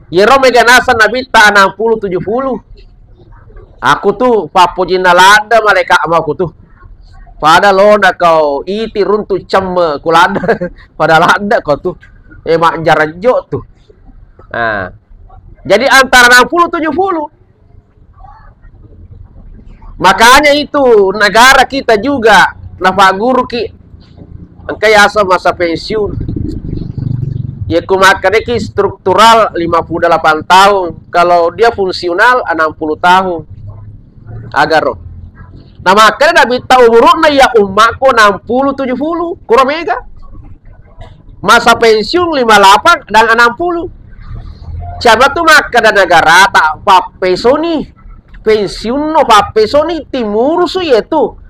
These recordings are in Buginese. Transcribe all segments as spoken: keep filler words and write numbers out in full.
Yero mega naseng Nabitta enam puluh tujuh puluh. Aku tu pappojinna ladde malaika'mu aku tu. Pada lona kau iti runtu cemme ku ladde. Pada ladde kau tu. Eh, majjarejjo tu. Nah. Jadi antara enam puluh tujuh puluh. Makanya itu negara kita juga napagguruki engka yaseng masa pensiun. Yekko makkedaki struktural lima puluh delapan tahun, kalau dia fungsional enam puluh tahun. Agaro. Nah, makanya Nabitta umurna ya ummakku enam puluh tujuh puluh, kuro mega. Masa pensiun lima lapan dan enam puluh. Siapa tu makkeda negara tak pappesoni. Pensiunno pappesoni timurusu yetu.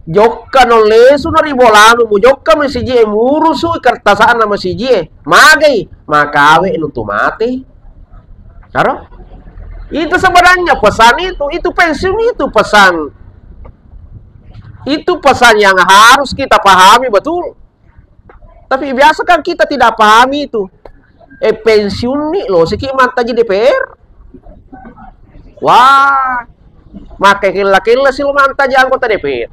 Jokka no lesu no ri bolanu, mujokka masiji e murusu kertasana masiji e. Magai, makawe nu tu mate. Karo? Itu sebenarnya pesan itu, itu pensiun itu pesan. Itu pesan yang harus kita pahami betul. Tapi biasa kan kita tidak pahami itu. Eh, pensiun ni lo siki mantaji D P R. Wah, makkella-kella si lo mantaji anggota D P R.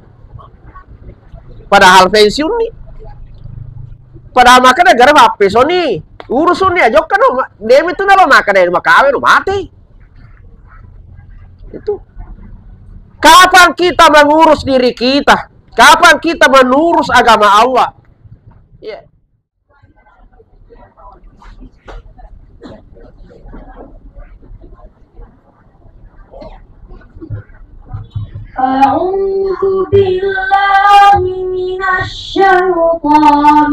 Padahal pensiun ni. Padahal maka negara mappesoni. Urusun ni ajokka no. Demi tu nalo maka demi makawe no mati. Itu. Kapan kita mengurus diri kita? Kapan kita menurus agama Allah? Iya. أعوذ بالله من الشيطان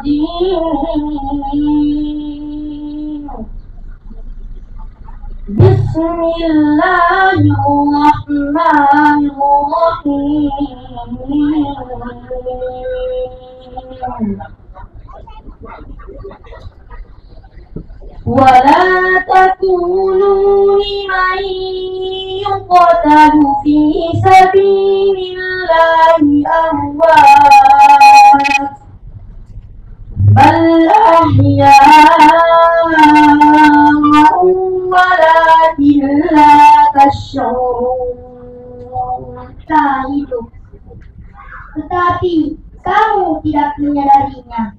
الرجيم. بسم الله الرحمن الرحيم. ولا تكونوا لمن يقتل في سبيل الله أموات، بل أحياء ولكن لا تشعرون. Tetapi kamu tidak menyadarinya.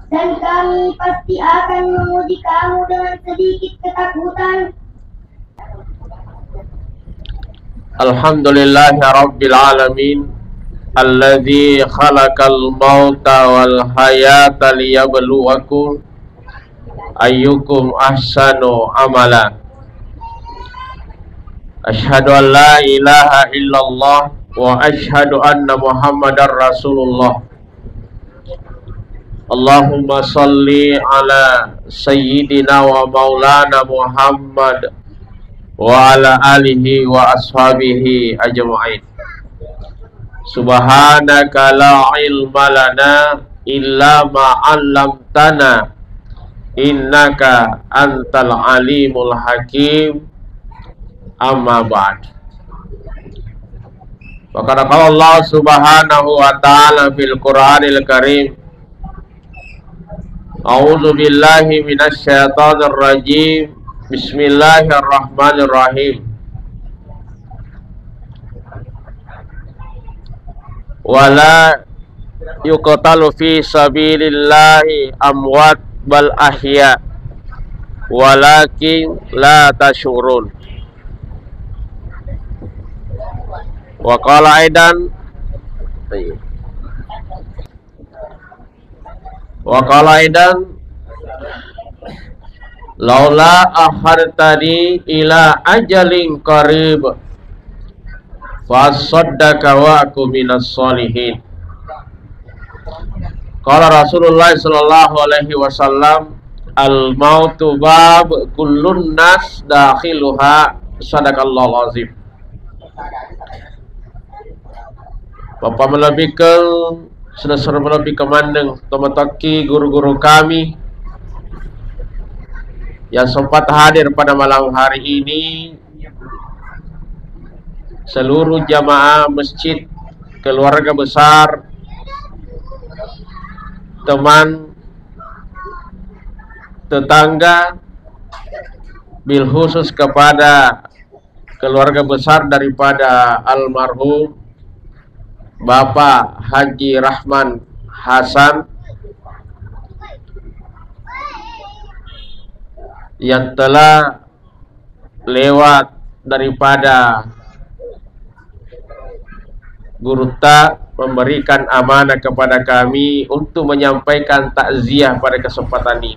Dan kami pasti akan menguji kamu dengan sedikit ketakutan. Alhamdulillahirabbil alamin, alladzi khalaqal mauta wal hayata liyabluwakum ayyukum ahsanu amala. Asyhadu an la ilaha illallah wa asyhadu anna Muhammadar Rasulullah. Allahumma salli ala sayyidina wa maulana Muhammad wa ala alihi wa ashabihi ajma'in. Subhanaka la ilma lana illa ma 'allamtana, innaka antal alimul hakim. Amma ba'd. Wa qad qala Allah subhanahu wa ta'ala fil Qur'anil Karim, a'udzu billahi minasy syaithanir rajim. Bismillahirrahmanirrahim. Wala yuqtalu fi sabilillahi amwat bal ahya walakin la tashurun. Wa qala aidan, wa qala aidan, laula akhartani ila ajalin qarib fa asaddaqa wa aku minas sholihin. Qala Rasulullah sallallahu alaihi wasallam, al mautu bab kullun nas dakhiluha. Sadaqallahul azim. Bapak malebbikeng, sedesser malebbikeng manneng, tomatokki guru-guru kami yang sempat hadir pada malam hari ini, seluruh jamaah masjid, keluarga besar, teman tetangga, bil khusus kepada keluarga besar daripada almarhum Bapak Haji Rahman Hasan yang telah lewat daripada gurutta memberikan amanah kepada kami untuk menyampaikan takziah pada kesempatan ini.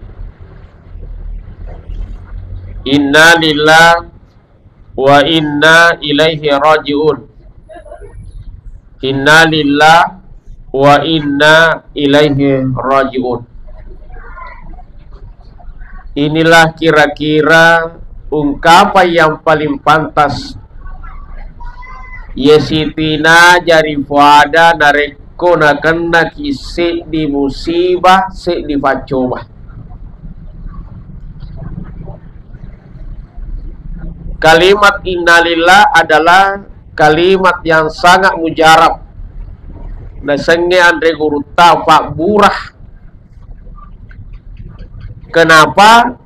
Innalillah wa inna ilaihi raji'un. Innalillah wa inna ilaihi raji'un. Inilah kira-kira ungkapan yang paling pantas. Iye sitinaja rifuada narekko nakennaki seddi musibah, seddi paccoba. Kalimat innalillah adalah kalimat yang sangat mujarab. Nasengnge anre gurutta pabburah. Kenapa?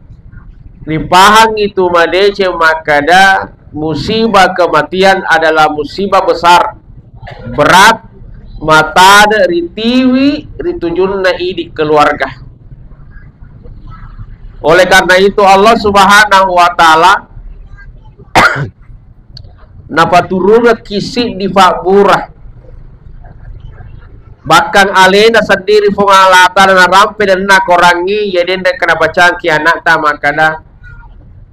Ripahang itu madeceng makkeda musibah kematian adalah musibah besar, berat, matane ritiwi ritujunna idi keluarga. Oleh karena itu Allah Subhanahu wa Ta'ala napaturungekki siddi fabbura. Bahkan alena sendiri Puang Allah Ta'ala narampe denna korangngi, ya denre kena bacangki anakta makkeda,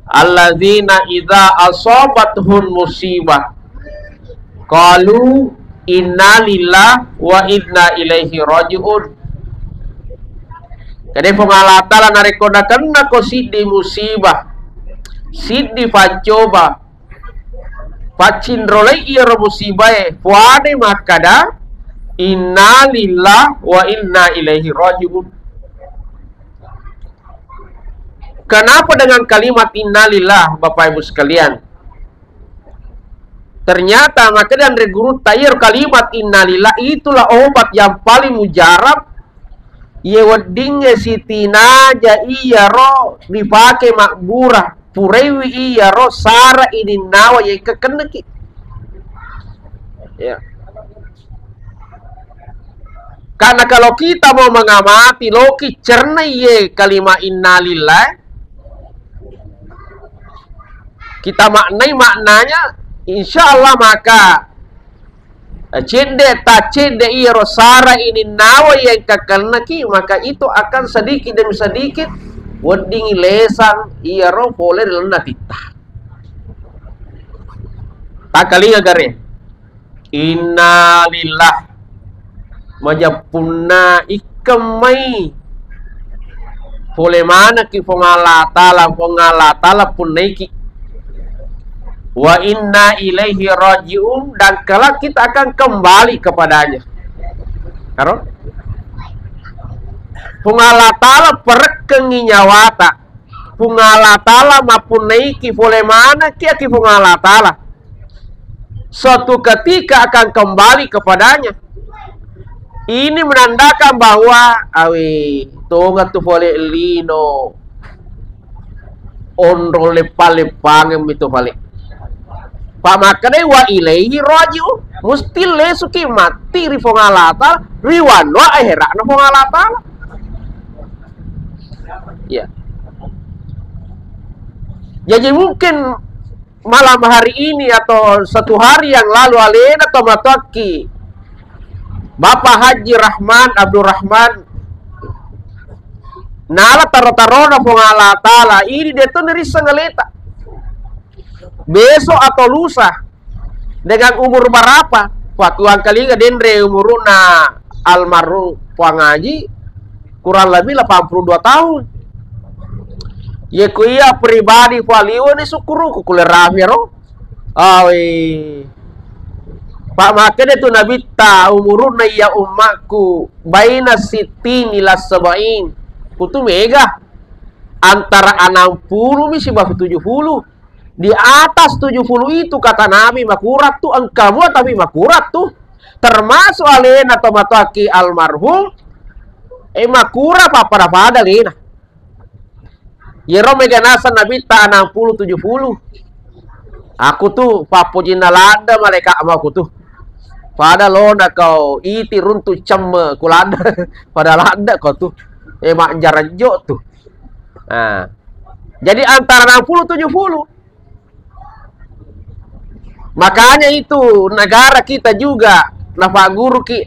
alladzina idza asabathum musibah qalu inna lillah wa inna ilaihi raji'un. Jadi Puang Allah Ta'ala narekko nakenna ko siddi musibah, siddi paccoba, paccinrolai iyaro musibae, puadai makkada, "Innalillah wa inna ilaihi raji'un." Kenapa dengan kalimat innalillah, Bapak Ibu sekalian? Ternyata makkeda anre gurutta, iyaro kalimat innalillah itulah obat yang paling mujarab. Iye weddingnge sitinaja iyaro ripake mabbura, puraiwi iyaro sara ininnawa iye kekenneki. Ya. Karena kalau kita mau mengamati loki cerna iye kalimat innalillah, kita maknai maknanya, insya Allah maka cedde, taccedde iyaro sara ininnawa yang kekenneki, maka itu akan sedikit demi sedikit weddingngi lesang iyaro pole ri lalenna atitta. Takkalinga gare. Innalillah. Majeppunna ikkeng mai pole manekki Puang Allah Ta'ala, Puang Allah Ta'ala punnaiki. Wa inna ilaihi raji'un, dan kelak kita akan kembali kepadanya. Karo? Puang Allah Ta'ala perekkengi nyawata. Puang Allah Ta'ala mappunnaiki pole manekki aki Puang Allah Ta'ala. Suatu ketika akan kembali kepadanya. Ini menandakan bahwa awe tonga tu pole lino onrong leppa-leppangeng mi tu pale. Pak makkedai wa ilaihi raji'un. Musti lesuki matti ri Puang Allah Ta'ala, ri wanua aherakna Puang Allah Ta'ala. Ya. Jadi mungkin malam hari ini atau satu hari yang lalu alena tomatoakki Bapak Haji Rahman Abdul Rahman nala taro-tarona Puang Allah Ta'ala ini dia tu nerisseng aleta. Besok atau lusa dengan umur berapa? Waktu angkalinga denre umuruna almarhum Puang Haji kurang lebih delapan puluh dua tahun. Ye ku iya pribadi Puang Liwe ni sukkuruku kule rame ro. Awe. Pak makkeda tu nabitta umuruna iya ummakku baina sittini ila sab'in. Kutu mega antara enam puluh mi sibawa tujuh puluh. Di atas tujuh puluh itu kata Nabi makurat tu engkamu tapi makurat tu termasuk alena tomatoakki almarhum eh makurang pappada-pada alena. Yero mega naseng Nabitta enam puluh tujuh puluh. Aku tu pappojinna ladde malaika'mu aku tu. Pada lona kau iti runtu cemme ku ladde. Pada ladde kau tu. Eh, majjarejjo tu. Nah. Jadi antara enam puluh tujuh puluh. Makanya itu negara kita juga napagguruki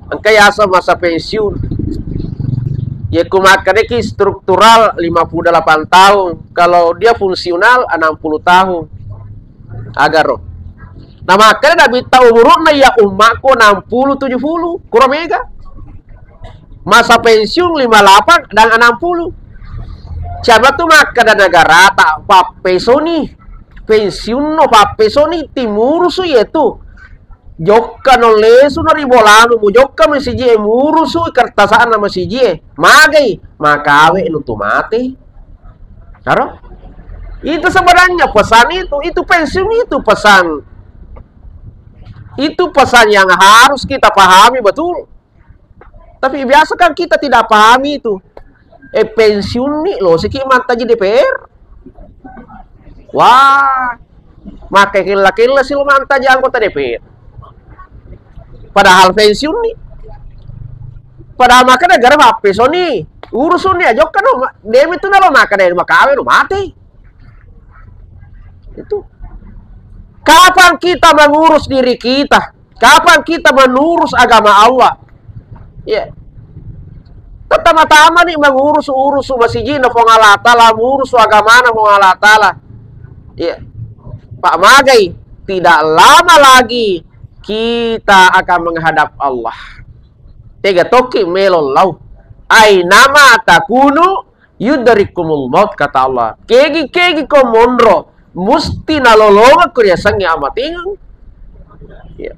engka yaseng masa pensiun. Yekko makkedaki struktural lima puluh delapan tahun, kalau dia fungsional enam puluh tahun. Agaro. Nah, makanya Nabitta umuruna ya ummakku enam puluh tujuh puluh, kuro mega. Masa pensiun lima lapan dan enam puluh. Siapa tu makkeda negara tak pappesoni. Pensiunno pappesoni timurusu yetu. Jokka no lesu no ri bolanu, mujokka masiji e murusu kertasana masiji e. Magai, makawe nu tu mate. Karo? Itu sebenarnya pesan itu, itu pensiun itu pesan. Itu pesan yang harus kita pahami betul. Tapi biasa kan kita tidak pahami itu. Eh, pensiun ni, lo siki mantaji D P R. Wah, makkella-kella si lo mantaji anggota D P R. Padahal pensiun ni. Padahal maka negara mappesoni. Urusun ni ajokka no, demi tu nalo maka deh makawe no mati. Itu. Kapan kita mengurus diri kita? Kapan kita mengurus agama Allah? Ya. Pertama-tama nih mengurus urus masjid na Puang Allah Ta'ala, mengurus agama na Puang Allah Ta'ala. Ya. Pak magai, tidak lama lagi kita akan menghadap Allah. Tega toki melo lau. Ainama takunu yudrikumul maut, kata Allah. Kegi-kegi ko monro, musti nalolongeng ko riasengnge amatengeng. Ya.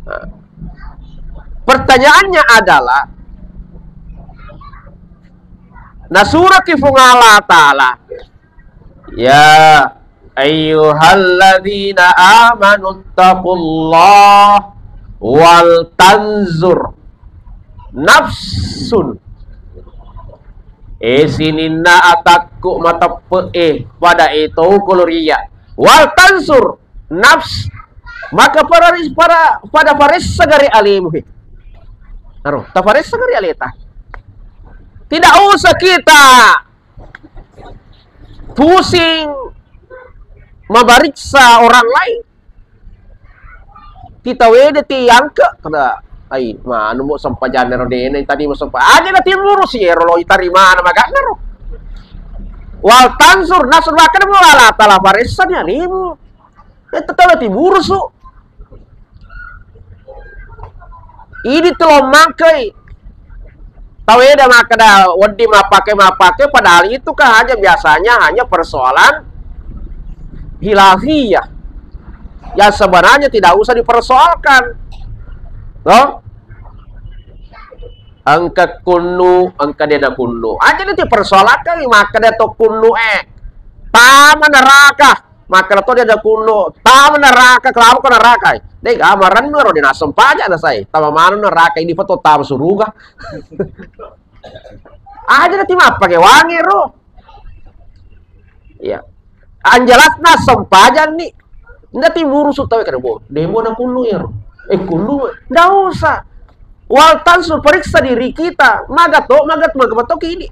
Nah. Pertanyaannya adalah, nasuraki Puang Allah Ta'ala, ya ayyuhalladzina amanu taqullah wal tanzur nafsun. Eh, sininna atakku mateppe'e, pada e toko lo ria. Wal tanzur nafs, maka para, para, pada paressa gare alemu he. Aro, taparessa gare aleta. Tidak usah kita pusing memeriksa orang lain. Titawede ti angke kada ai manu mo sempajanna ro dene tadi mo sempa aja na timuru si ero lo itarimana magana ro. Wal tansur nasur makkeda mo Allah Ta'ala paressa ni alimu. Eh, tetap timurusu. Idi telo mangkei. Taweda makkeda wedding mappake-mappake, padahal itu kan hanya biasanya hanya persoalan khilafiyah yang sebenarnya tidak usah dipersoalkan. Toh? Engka kunnu, engka dena kunnu. Aja nanti persoalkan makkeda to kunnu eh. Tama neraka. Makkeda to dia ada kunno, tama neraka, kelapa ko neraka. Dega, marennu ro dina sempaja na sai. Tama manu neraka ini foto tama suruga. Aja nanti mappake wangi ro. Iya. Anjelasna sempaja ni. Nda timuru su tawe kada bo. Demo na kunno ero. Eh kunno. Nda usah. Wal tansu periksa diri kita. Maga to, maga, maga to kini.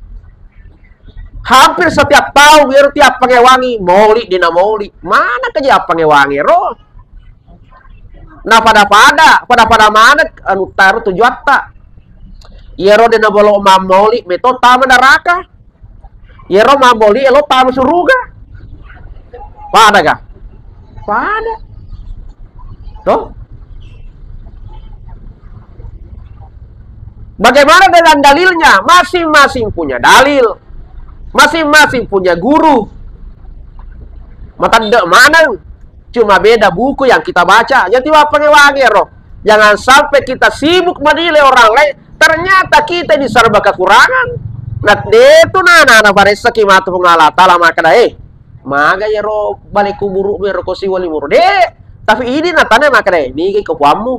Hampir setiap tahun, iyaro tiap pangewangi, mauli dina mauli. Mana keja pangewangi ro? Na pada-pada, pada-pada mana anu taru tujuatta. Iyaro dina bolo mammauli, meto tama neraka. Iyaro mammauli, elo tama suruga. Pada ga? Pada. Toh? Bagaimana dengan dalilnya? Masing-masing punya dalil. Masing-masing punya guru. Matadde maneng. Cuma beda buku yang kita baca. Jadi apa wangi ro? Jangan sampai kita sibuk menilai orang lain. Ternyata kita ini serba kekurangan. Nah, itu nana, nana paressa ki matu Puang Allah Ta'ala makkeda, eh, maga iyaro bale kuburu mero ko siwali muru. De, tapi idi natane makkeda, niga iko puammu?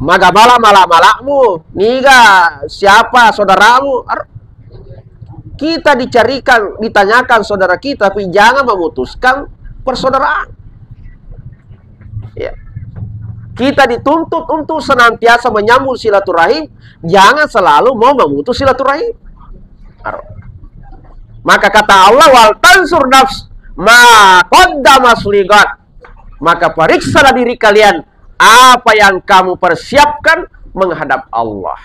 Maga mala mala malamu? Niga siapa saudaramu? Ar-, kita dicarikan, ditanyakan saudara kita, tapi jangan memutuskan persaudaraan. Ya. Kita dituntut untuk senantiasa menyambung silaturahim, jangan selalu mau memutus silaturahim. Maka kata Allah, "Wal tanzur nafsun ma qaddamat lighad." Maka periksalah diri kalian, apa yang kamu persiapkan menghadap Allah.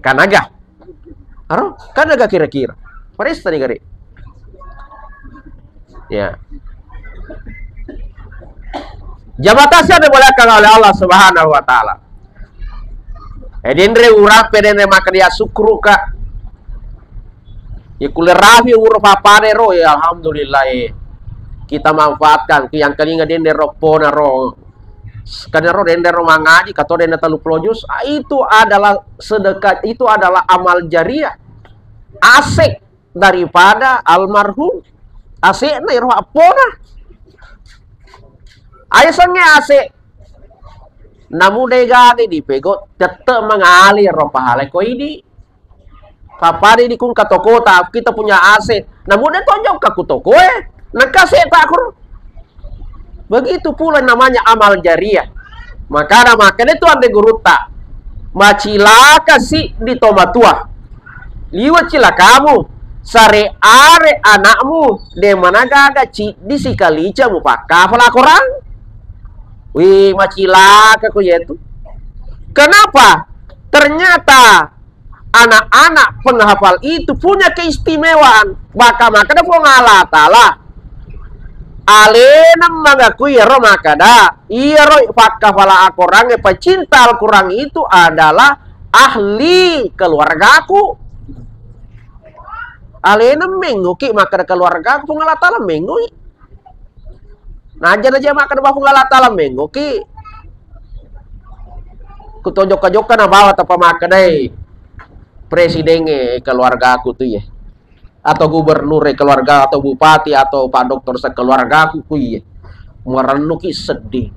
Kanaga. Aro? Kanaga kira-kira. Periksa nih, gari. Ya. Jamaah yang dimuliakan oleh Allah Subhanahu wa Ta'ala. Eh, denre urape, denre maka dia syukru ka. Ya, kulle rafi uro papade ro, ya, alhamdulillah, eh. Kita manfaatkan, yang kelinga denre ro pona ro. Karena ro denre ro mangaji, kato denre telu puluh juz, ah, itu adalah sedekah, itu adalah amal jariah. Asek daripada almarhum. Asekna iro appona. Ayo sengnge asek. Namu degani dipego, tette mengalir ro pahala ko idi. Pappada idi kung ka tokota, kita punya aset. Namu de tonjong ka ku tokoe, nengka aset tak kur. Begitu pula namanya amal jariah. Makana makkeda tu ande gurutta, "Macilaka si di tomatua. Liwe cilakamu, sare are anakmu, de managaga ciddi sikalica mupakkafala Korang." Wih, macilaka ko yetu. Kenapa? Ternyata anak-anak penghafal itu punya keistimewaan. Bahkan makkeda Puang Allah Ta'ala, alena mangakui iyaro makkeda, iyaro pakkafala Al-Quran, pecinta Al-Quran itu adalah ahli keluargaku. Alena mengoki makkeda keluargaku, Puang Allah Ta'ala mengoi. Naja naja makkeda Puang Allah Ta'ala mengoki. Kutojokka-jokka nabawa tappa makkedai presidenge keluargaku tu ye. Atau gubernur keluarga, atau bupati, atau pak doktor sekeluargaku ku ye. Muarennuki sedih.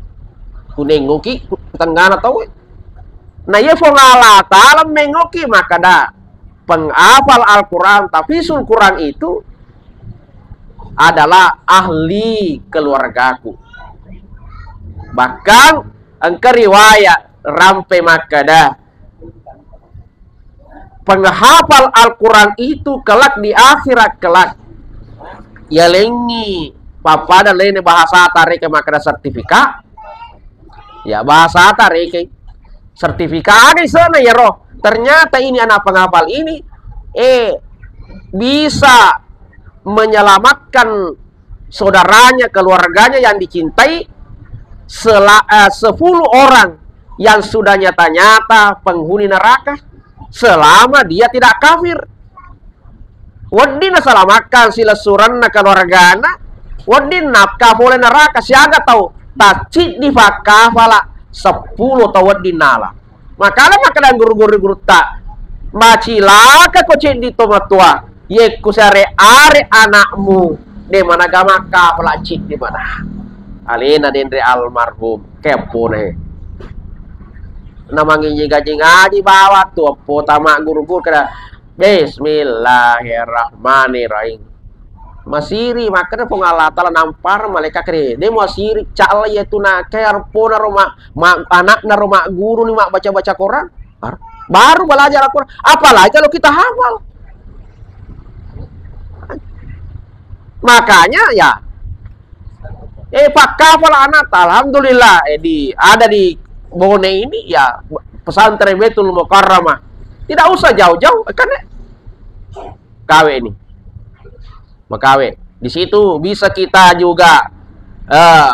Kunengoki tenggana tau. Nah, iya Puang Allah Ta'ala mengoki makkeda penghafal Al-Quran, tahfizul Quran itu adalah ahli keluargaku. Bahkan engka riwayat rampe makkeda, penghafal Al-Quran itu kelak di akhirat kelak, yalengngi pappada lene bahasa tareke makkeda sertifikat. Ya, bahasa tareke sertifikat aga isena yero. Ternyata ini anak penghafal ini, eh, bisa menyelamatkan saudaranya, keluarganya yang dicintai, sela-, eh, sepuluh orang yang sudah nyata-nyata penghuni neraka selama dia tidak kafir. Wedding nasalamakkan silessurenna keluargana, wedding napka pole neraka siaga tau tacciddi pakkafala seppulo tau wedding nala. Makana makkeda guru-guru gurutta, macilaka ko ceddi to matua, yekku sare-are anakmu, de managa makkafala ceddi mana. Alena denre almarhum, keppone. Namanginyi gaji-ngaji bawa tu, appo tama guru-guru keda, "Bismillahirrahmanirrahim." Masiri, makkeda Puang Allah Ta'ala nampar malaikat kere, de muasiri, calla yetu nake arpona ro ma-, ma-, anakna ro magguru ni mabbaca-baca Quran. Ar-, baru belajar Al-Quran. Apalagi kalau kita hafal. Makanya ya, eh, pakkafala anak, alhamdulillah, eh, di, ada di Bone ini ya pesantren Baitul Mukarramah. Tidak usah jauh-jauh, kan, eh, kawe ini. Makawe. Di situ bisa kita juga, eh,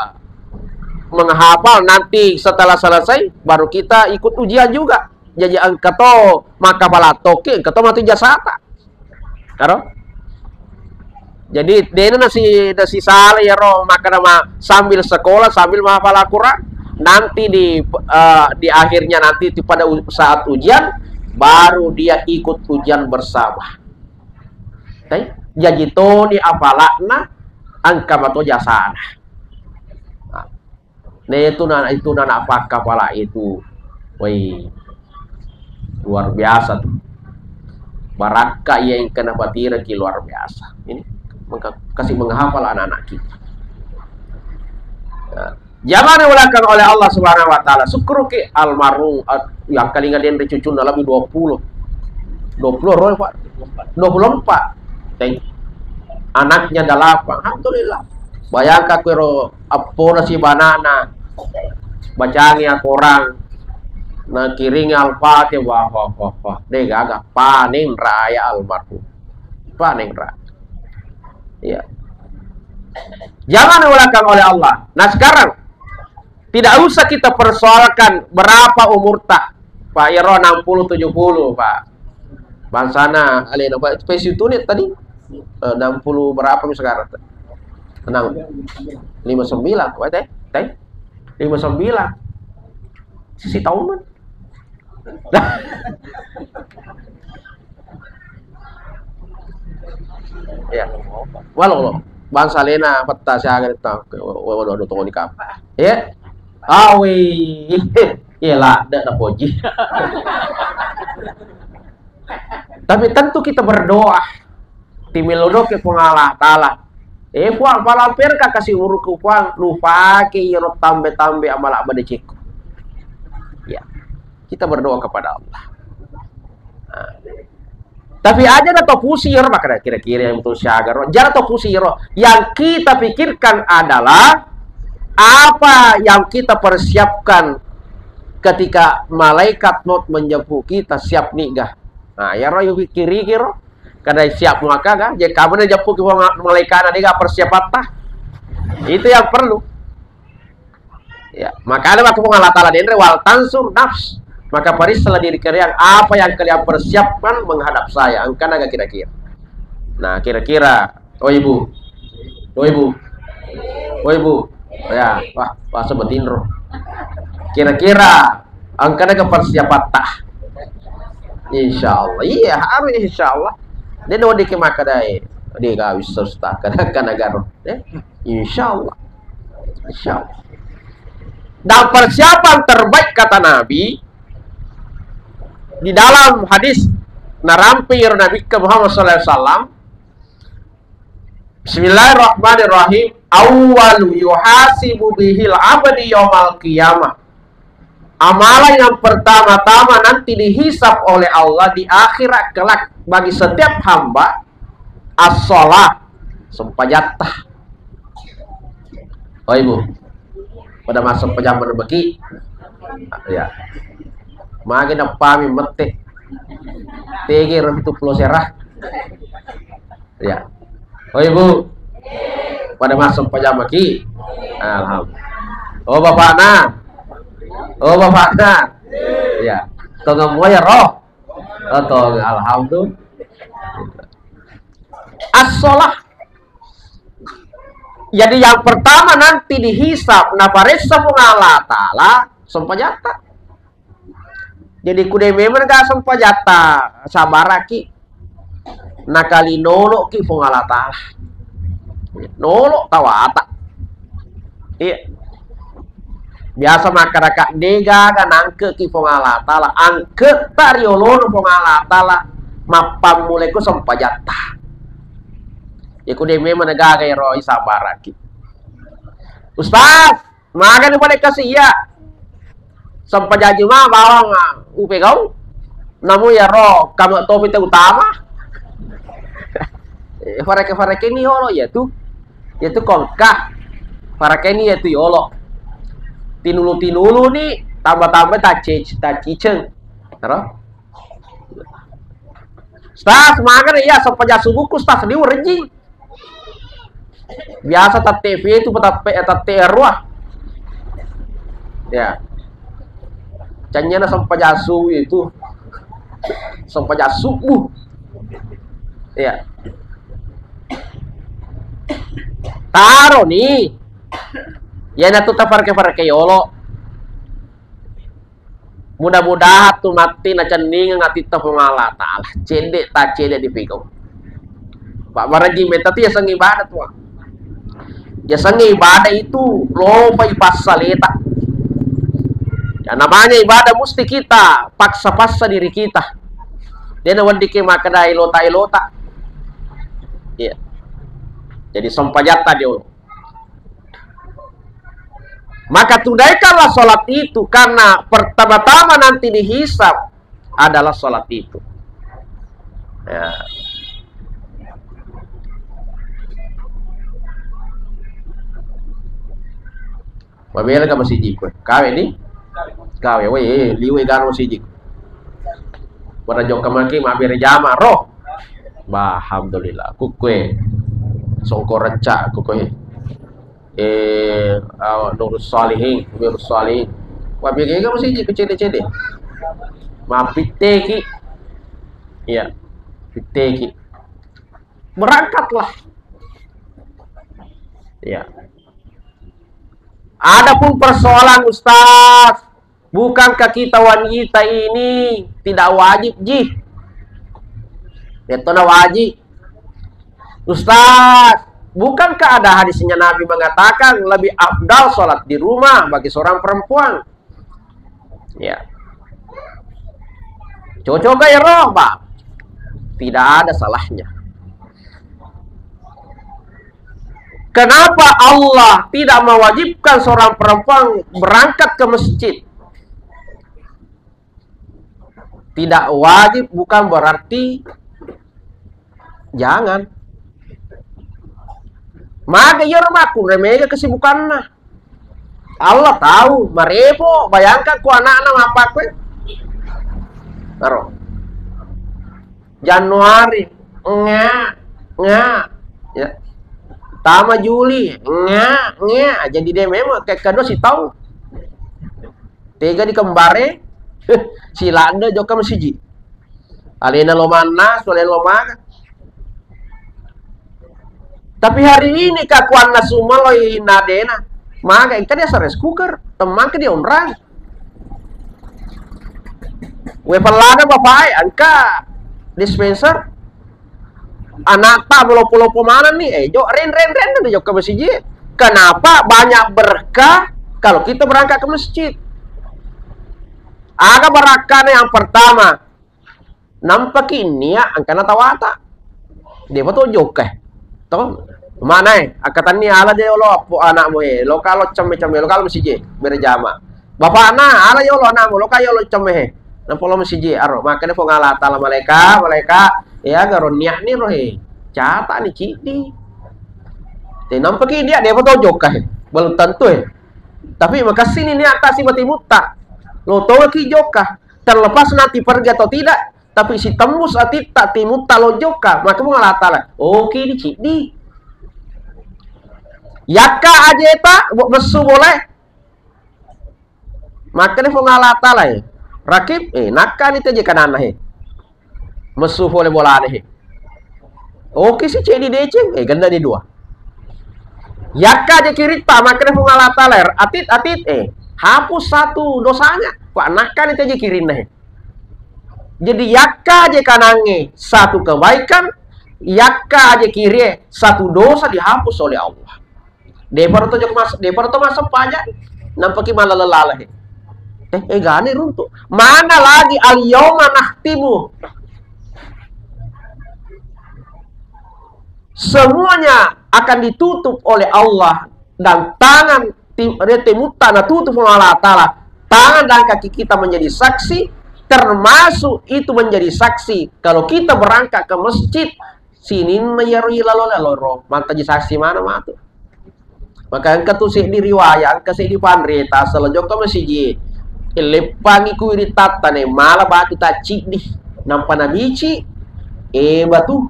menghafal, nanti setelah selesai baru kita ikut ujian juga. Jadi engka to makkafala tokki, engka to matu ijazata. Karo? Jadi dena nasi, nasi sala yero makkeda ma-, sambil sekolah sambil menghafal Al-Quran. Nanti di, eh, di akhirnya nanti di pada u-, saat ujian baru dia ikut ujian bersama. Oke? Jaji toni afalakna, engka mato jasana. Nah, na itu na, itu na, na pakkafala itu. Woi, luar biasa tuh. Barakka iya engka napatiraki luar biasa. Ini mengka-, kasih menghafal anak-anak kita. Nah, jangan diulangkan oleh Allah Subhanahu wa Ta'ala. Syukur ki almarhum, at-, yang kalinga denre cucunna lebih dua puluh. Dua puluh roh, Pak. Dua puluh empat. Thank you. Anaknya delapan. Alhamdulillah. Bayangkan kero appona si banana. Bacangi akorang. Nakiringi Al-Fatihah. Wah, wah, wah, wah. Deh, gaga. Panen raya almarhum. Panen raya. Iya. Jangan diulangkan oleh Allah. Nah, sekarang tidak usah kita persoalkan berapa umurta. Pak, iyaro enam puluh tujuh puluh, Pak. Bangsana alena, Pak. Spesies itu nih tadi, eh, enam puluh berapa mi sekarang? Enam, lima sembilan, Pak, teh? Teh? Lima sembilan. Sisi tahunan. Iya. Walau lo, bangsa alena petta siaga ta. Waduh, waduh, tongoni kapa. Iya. Awi. Iya lah, ndak ada puji. Tapi tentu kita berdoa. Timelodoki Puang Allah Ta'ala. Eh, Puang, palamperka kasi uruku, Puang, nupake iyaro tambe-tambe amala madecekku. Ya, kita berdoa kepada Allah. Nah. Tapi aja na to pusi iyaro, maka kira-kira yang betul siaga ro. Jangan to pusi iyaro. Yang kita pikirkan adalah apa yang kita persiapkan ketika malaikat maut menjemput kita, siap niga. Nah, iyaro yupikiri kiro. Kada siap muaka ga? Jadi kamu na jeppuki malaikana dega persiapatta. Itu yang perlu. Ya, makanya waktu Puang Allah Ta'ala denre, "Wal tanzur nafs." Maka periksalah diri kalian, apa yang kalian persiapkan menghadap saya. Engkana ga kira-kira. Nah, kira-kira, oh ibu, oh ibu, oh ibu, ya, wah, wah sebutin roh. Kira-kira, engkana ga persiapatta. Insya Allah. Iya, harus insya Allah. Dia dua dikit maka dai. Dia gak bisa, Ustaz. Kadang-kadang garo. Ya. Insya Allah. Insya Allah. Dan persiapan terbaik, kata Nabi, di dalam hadis narampe iro Nabi ke Muhammad sallallahu alaihi wasallam, Bismillahirrahmanirrahim. Awwalu yuhasibu bihil abdi yaumal qiyamah. Amalan yang pertama-tama nanti dihisab oleh Allah di akhirat kelak bagi setiap hamba, as-shalah, sempajatta. Oh, Ibu. Pada masa pejam bagi. Ya. Magi napami mette. Tege rami tu pulau serah. Ya. Oh, Ibu. Pada masa pejam bagi. Alhamdulillah. Oh, bapakna. Oh, bapakna. Ya. Tongeng mua ya roh. Oh, tongeng. Alhamdulillah. As-shalah. Jadi yang pertama nanti dihisab, naparessa Puang Allah Ta'ala, sempajatta. Jadi kude memang ga sempajatta, sabaraki. Nakali noloki Puang Allah Ta'ala. Nolo tawata. Iya. Biasa makkadaka degaga nangkeki Puang Allah Ta'ala, angketta riolono Puang Allah Ta'ala, mappammuleko sempajatta. Iku de memang gaga ero isabaraki. Ustaz, magani pole kasi iya. Sempajang juma bawang, ah, upegau. Namu iyaro kama topi te utama. Eh, fareke-fareke ni yolo iya tu. Iya tu kongka. Fareke ni iya tu yolo. Tinulu-tinulu ni tambah-tambah tace-, taciceng. Ero? Ustaz, magani iya sempajang subuhku, Ustaz, ni urejing. Biasa tette V itu, tette, tette R wah. Ya. Canyana sempajang subuh itu. Sempajang subuh. Ya. Taro ni. Iyana tu tafarke-farke yolo. Mudah-mudahan tu matti nacenningeng atitta Puang Allah Ta'ala. Cedde ta cedde dipigau. Pak, barang metta tu yaseng ibadah tu. Yaseng ibadah itu lopai passaleta. Ya, namanya ibadah mesti kita paksa-paksa diri kita. De' naweddikki makkeda elota-elota. Iya. Jadi sempajatta dia. Maka tunaikanlah sholat itu, karena pertama-tama nanti dihisab adalah sholat itu. Ya. Mabela ka masiji koe. Kawe ni? Kawe, woi, eh, liwe gano masiji. Pada jokka maki, mabere jama, roh. Bah, alhamdulillah. Kukue. Songko reca, kukue. Eh, ah, Nurus Salihin, Nurus Salihin. Wah, biasa masiji ke cede-cede. Mapiteki. Iya, piteki. Berangkatlah. Iya. Adapun persoalan, Ustaz, bukankah kita wanita ini tidak wajib ji? Betona wajib. Ustaz, bukankah ada hadisnya Nabi mengatakan lebih afdal sholat di rumah bagi seorang perempuan? Ya. Cocok gak ya, roh, Bang? Tidak ada salahnya. Kenapa Allah tidak mewajibkan seorang perempuan berangkat ke masjid? Tidak wajib bukan berarti jangan. Maga iya ro makkunrai mega kesibukanna. Allah tahu, marepo, bayangkan ku anakna mappakkoe. Aro. Januari, nga, nga, ya. Tama Juli, nga, nga. Jadi dia memang kayak kedua si tahu. Tega di kembare, siladde jokka masiji. Alena lo manna, solena lo maga. Tapi hari ini kakuanna sumaloi nadena. Maga engka dia rice cooker, temmang ke dia onrang. We pellana bapae, engka dispenser. Anakta melopo-lopo maneng ni, eh, jo, ren, ren, ren, ren, jokka masiji. Kenapa? Banyak berkah kalau kita berangkat ke masjid. Aga barakkana yang pertama, nampaki niat engkana tawata. Depa to jokka. To? Manae, akkatanni ala de olo appo anakmu e, lo kalo cemme-cemme, lo kalo masiji, berjama. Bapakna, ala yolo anakmu, lo ka yolo cemme he. Nampa lo masiji, aro, makkeda Puang Allah Taala, malaika, malaika, ya garo niat ni rohe. Cata ni cidi. Te nampaki dia, depa to jokka he. Belum tentu he. Tapi makessini niatta sibawa timutta. Lo toki jokka. Terlepas nanti pergi atau tidak, tapi sitembus atitta, timutta lo jokka, maka Puang Allah Taala, oke ni cidi. Yakka ajeta, bo-, messu boleh. Makkeda Puang Allah Taala, eh, Rakib, eh, nakkani teje kananna he. Messu pole bolana he. Oke si cedi deceng, eh, gennani dua. Yakka je kiritta, makkeda Puang Allah Taala, atit, atit, eh, hapus satu dosanya. Kok nakkani teje kirinna he. Jadi yakka je kanange satu kebaikan, yakka je kirie satu dosa dihapus oleh Allah. Deparo to jok mas-, deparo to massempajang. Nampaki mallaleng-laleng he. Eh, eh, gane runtu. Mana lagi al-yauma nakhtimu. Semuanya akan ditutup oleh Allah dan tangan ti-, rete mutta natutup oleh Allah Taala. Tangan dan kaki kita menjadi saksi, termasuk itu menjadi saksi. Kalau kita berangkat ke masjid, sininna yaro ilalo-lalo ro, mantaji saksi mana matu. Maka engka tu seddi riwayat, engka seddi panrita, asal jokka masiji. Leppangi ku wirittatta ne, mala batu tacciddi. Nampa nabici, eh, batu.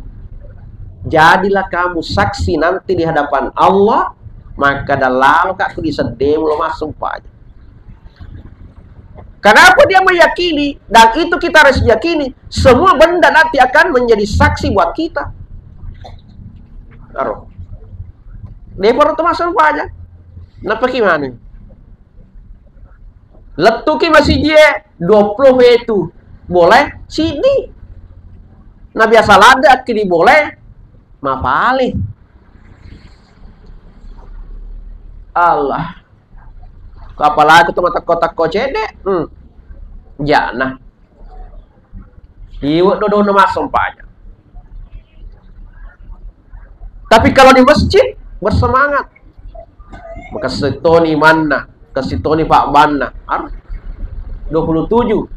Jadilah kamu saksi nanti di hadapan Allah, maka dalalo ka ku di seddemu lo massempajang. Kenapa dia meyakini? Dan itu kita harus yakini. Semua benda nanti akan menjadi saksi buat kita. Aro. Deparo to massempajang. Nappaki maneng. Lettuki masijie, dua puluh fetu. Boleh? Sidi. Nah, biasa ladde akkidi boleh. Mapale. Allah. Apalagi tu matekko-tekko cedde. Hmm. Jana. Liwe' dodona massempajang. Tapi kalau di masjid, bersemangat. Makessing toni imanna, makessing toni pabbanna. Ar-, dua puluh tujuh,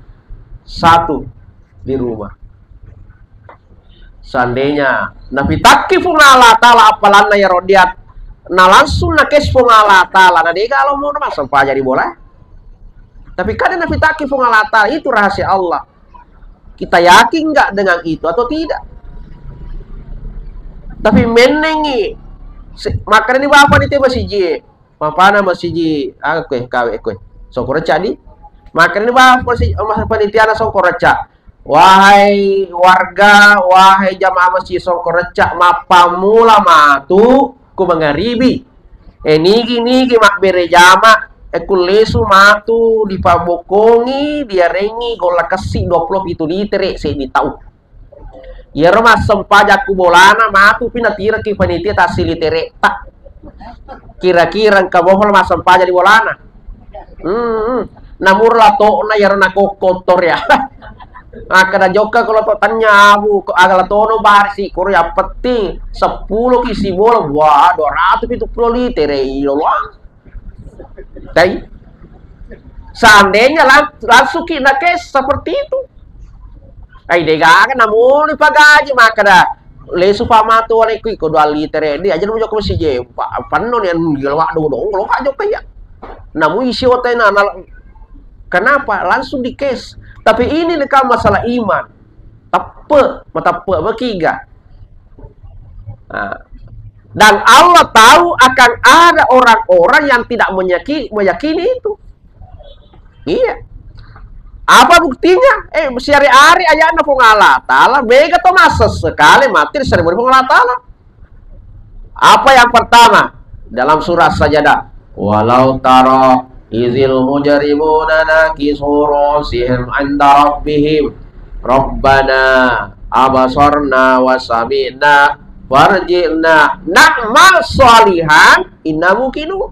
satu di rumah. Seandainya napitakki Puang Allah Ta'ala appalanna iyaro diat, na langsung nakes Puang Allah Ta'ala, na dega lo mau massempajang di bola. Tapi kada napitakki Puang Allah Ta'ala, itu rahasia Allah. Kita yakin nggak dengan itu atau tidak? Tapi mennengi, se-, makkedani bapa ni te masiji, mapana masiji, ah, koe, kawe, koe. Songko Recca di. Makkedani bapa si-, mas-, panitiana Songko Recca. Wahai warga, wahai jamaah masjid Songko Recca, mappammula matu ku mangaribi. Eh, nigi-nigi mabbere jama, eh, kullesu matu dipabokkongi, diarengi golla kessi dua puluh pitu litere seddi tau. Iyaro massempajang ku bolana, matu pi natiraki panitia tassilitere'ta. Kira-kira engka bohol massempajang di bolana? Hmm. Namurla to'na iyaro nakokko tore ya. Makkeda jokka ko lo to tanya abu, ko aga la tono barisi, koro yang penting seppulo ki sibola, wah, dua ratus pitu puluh litere ilo loang. Dai. Seandainya lang-, langsung ki nakes seperti itu. Ai, degaga namuli pagaji makkeda, lesu pa matu wale kui ko dua litere, di aja mujokka masiji, pa-, panno ni anu, di lawak dong, dong, lo ka jokka iya. Namu isi otai na, na, kenapa? Langsung di cash. Tapi ini kan masalah iman. Teppe, mateppe makiga. Nah, dan Allah tahu akan ada orang-orang yang tidak menyaki-, meyakini itu. Iya. Apa buktinya? Eh, siare-are ayatna Puang Allah Ta'ala, mega to massesse kale mati ri sarimuani Puang Allah Ta'ala. Apa yang pertama? Dalam surah Sajadah. Walau tara izil mujrimuna nakisu ru'usihim 'inda rabbihim. Rabbana abasarna wa sami'na farji'na na'mal shalihan inna muqinun.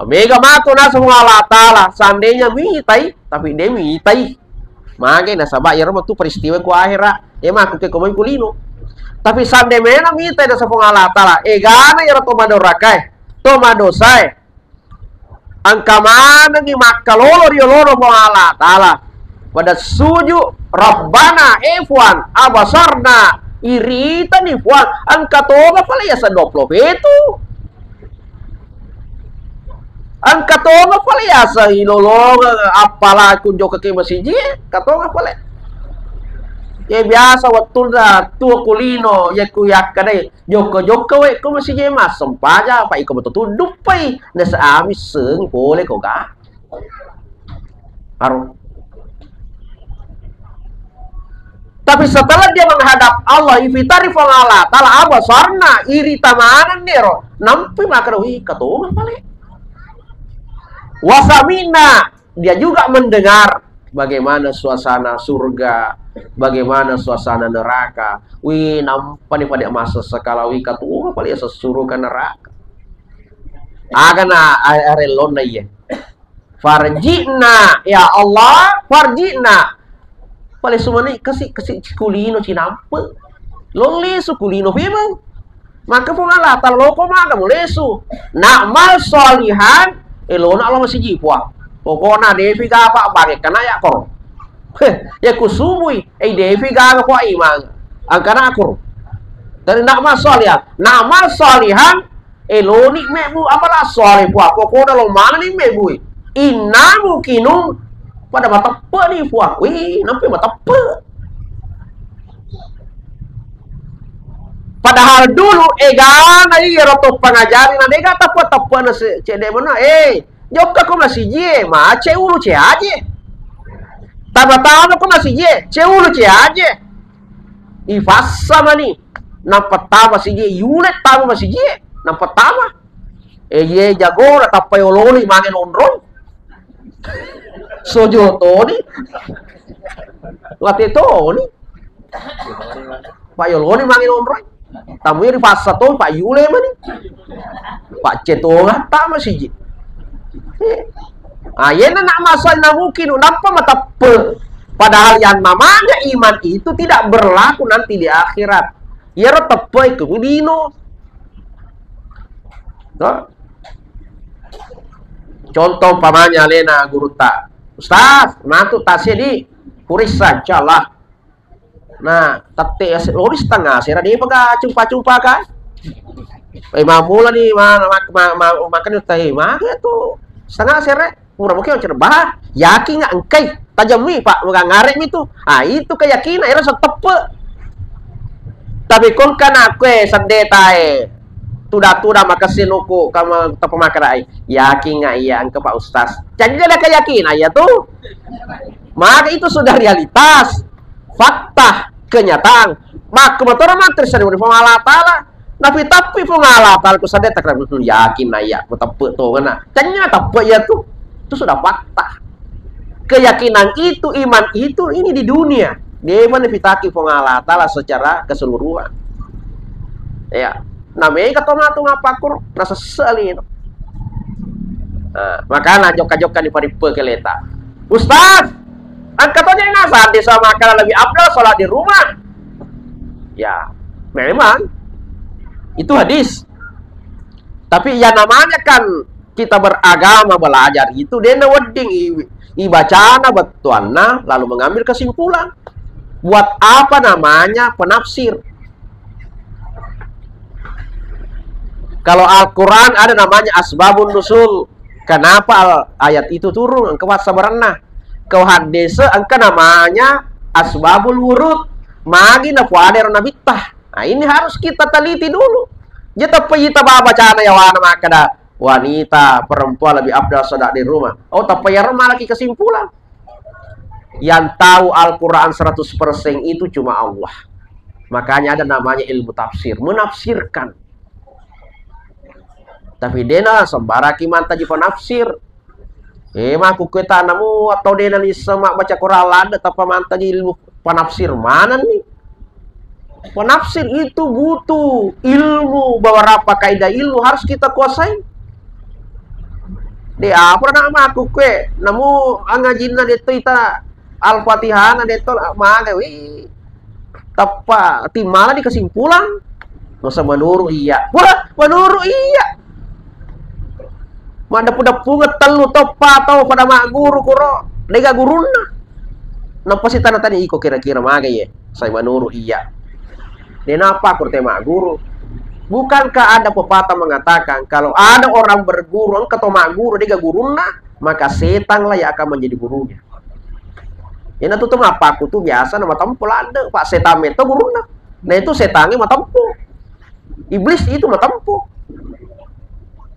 Mega matu naseng Allah Ta'ala, seandainya mitai, tapi de mitai. Mage nasaba iyaro metu peristiwa ku akhirat. E matu ke komeng ku lino. Tapi sande mena mitai naseng Allah Ta'ala, egana iyaro to madorakae, to madosae. Engka manengi makkalolo ri yolona Puang Allah Ta'ala. Pada suju, Rabbana, e Puang, abasarna, iritani Puang, engka tonga pale yaseng dua puluh pitu. Engka tonga pale yaseng ilolongeng, appala ku jokka ke masiji, engka tonga pale. Ye biasa wettunna tuo ku lino, ye ku yakkadai, jokka-jokka we ko masiji massempajang, apa iko betul duppai, nasa ami seng pole ko ga. Aro. Tapi setelah dia menghadap Allah, ifitari Puang Allah Ta'ala, abasarna, irita manenni ro, nampi makkeda, wih, katonga pale. Wasamina, dia juga mendengar bagaimana suasana surga, bagaimana suasana neraka. Wih, nampa ni pada masa sekala, wih, katonga pale sessuruka neraka. Agana a-, arellonna iya. Farji'na, ya Allah, farji'na. Pale sumani kasi, kasi kulino cinampe. Lolli su kulino pemeng. Maka Puang Allah Ta'ala loko maga mulesu. Na'mal shalihan, elona Allah masiji Puang. Pokona defi gapa bage kana ya ko. Heh, ya kusubui, eh defi gaga Puang imang. Angkana aku. Dari na'mal shalihan. Na'mal shalihan, eloni mebbu amala sholeh Puang, pokona lo manenni mebbu. Inna muqinun, pada mateppe ni Puang. Wih, nampe mateppe. Padahal dulu egana iyaro to pangajari na dega teppe-teppe na se-, cedde mena. Eh, jokka ko masiji, mace ulu ce aje. Tama-tama ko masiji, ce ulu ce aje. Ifassa mani. Nampa tama masiji, yule tama masiji, nampa tama. Eh, ye jago na tappa yoloni mange lonroi. Sojo toni. Wate toni. Pa yoloni mange lonroi. Tamu ri passa to, pa yule mani. Pa cetonga tama siji. Eh. Ah, yena nak masal na mungkin nampa mateppe. Padahal yang namanya iman itu tidak berlaku nanti di akhirat. Iyaro teppe' iku lino. To? Contoh umpamanya alena gurutta, "Ustaz, matu tase di purissa, insyaallah." Nah, tette' ase-, lori setengah asera, de'pa ga cumpa-cumpa ka. Eh, mammula ni, ma-, ma-, ma-, ma-, makkani utta, eh, mage tu setengah asera. Pura mungkin cerba, yakin nggak engkai? Tajammi, Pak, mega ngarek mi tu. Ah, itu keyakinan, era seteppe'. Tapi kon kana kue sedde tae. Tuda-tuda makessing nuku, kama tepa makkeda ai. Yakin nggak iya engka Pak Ustaz? Jadi ada keyakinan ya tu. Maka itu sudah realitas, fakta, kenyataan. Makku motora mantri sari Puang Allah Taala. Napitappi Puang Allah Taala ku sadde takra, "Hmm, yakin na iya, ku teppe' tongeng na." Canya teppe' iya tu. Itu sudah fakta. Keyakinan itu, iman itu, ini di dunia. Dia mana fitaki Puang Allah Taala secara keseluruhan. Ya. Namanya kata matu ngapakkur, nasesali. Nah, makanya jokka-jokka di parippe keleta. "Ustaz, engka to je nasa hadis sama makkeda lebih afdal sholat di rumah." Ya, memang itu hadis. Tapi yang namanya kan kita beragama, belajar itu, dena wedding i-, ibacana bettuanna lalu mengambil kesimpulan. Buat apa namanya penafsir? Kalau Al-Quran ada namanya asbabun nuzul. Kenapa al-, ayat itu turun? Engka passabaranna. Kau hadis engka namanya asbabul wurud. Magi napuada ero nabitta. Nah, ini harus kita teliti dulu. Jadi teppe' ita baba cana yawana makkeda wanita, perempuan lebih afdal sholat di rumah. Oh, teppe' iyaro malaki kesimpulan. Yang tahu Al-Quran seratus persen itu cuma Allah. Makanya ada namanya ilmu tafsir, menafsirkan. Tapi dena sembaraki mantaji penafsir. Eh, makku kue tanamu atau dena lisa mak baca Quran ladde, tapi mantaji ilmu penafsir mana nih? Penafsir itu butuh ilmu, beberapa kaidah ilmu harus kita kuasai. De apa na makku kue, namu angajinna detto ita Al-Fatihah na detto maga wi. Teppa timmala di kesimpulan. Masa menurut iya. Wah, menurut iya. Maddepu-deppungeng tellu toppa tau pada magguru kuro. Dega gurunna. Nappa si tana-tani iko kira-kira maga ye. Saya menurut iya. Denapa kurte magguru? Bukankah ada pepatah mengatakan kalau ada orang berguru engka to magguru dega gurunna, maka setanlah yang akan menjadi gurunya. Iyana tu, tu mappaku tu biasa na matempo ladde, Pak, setan meto gurunna. Nah, itu setannya matempo. Iblis itu matempo.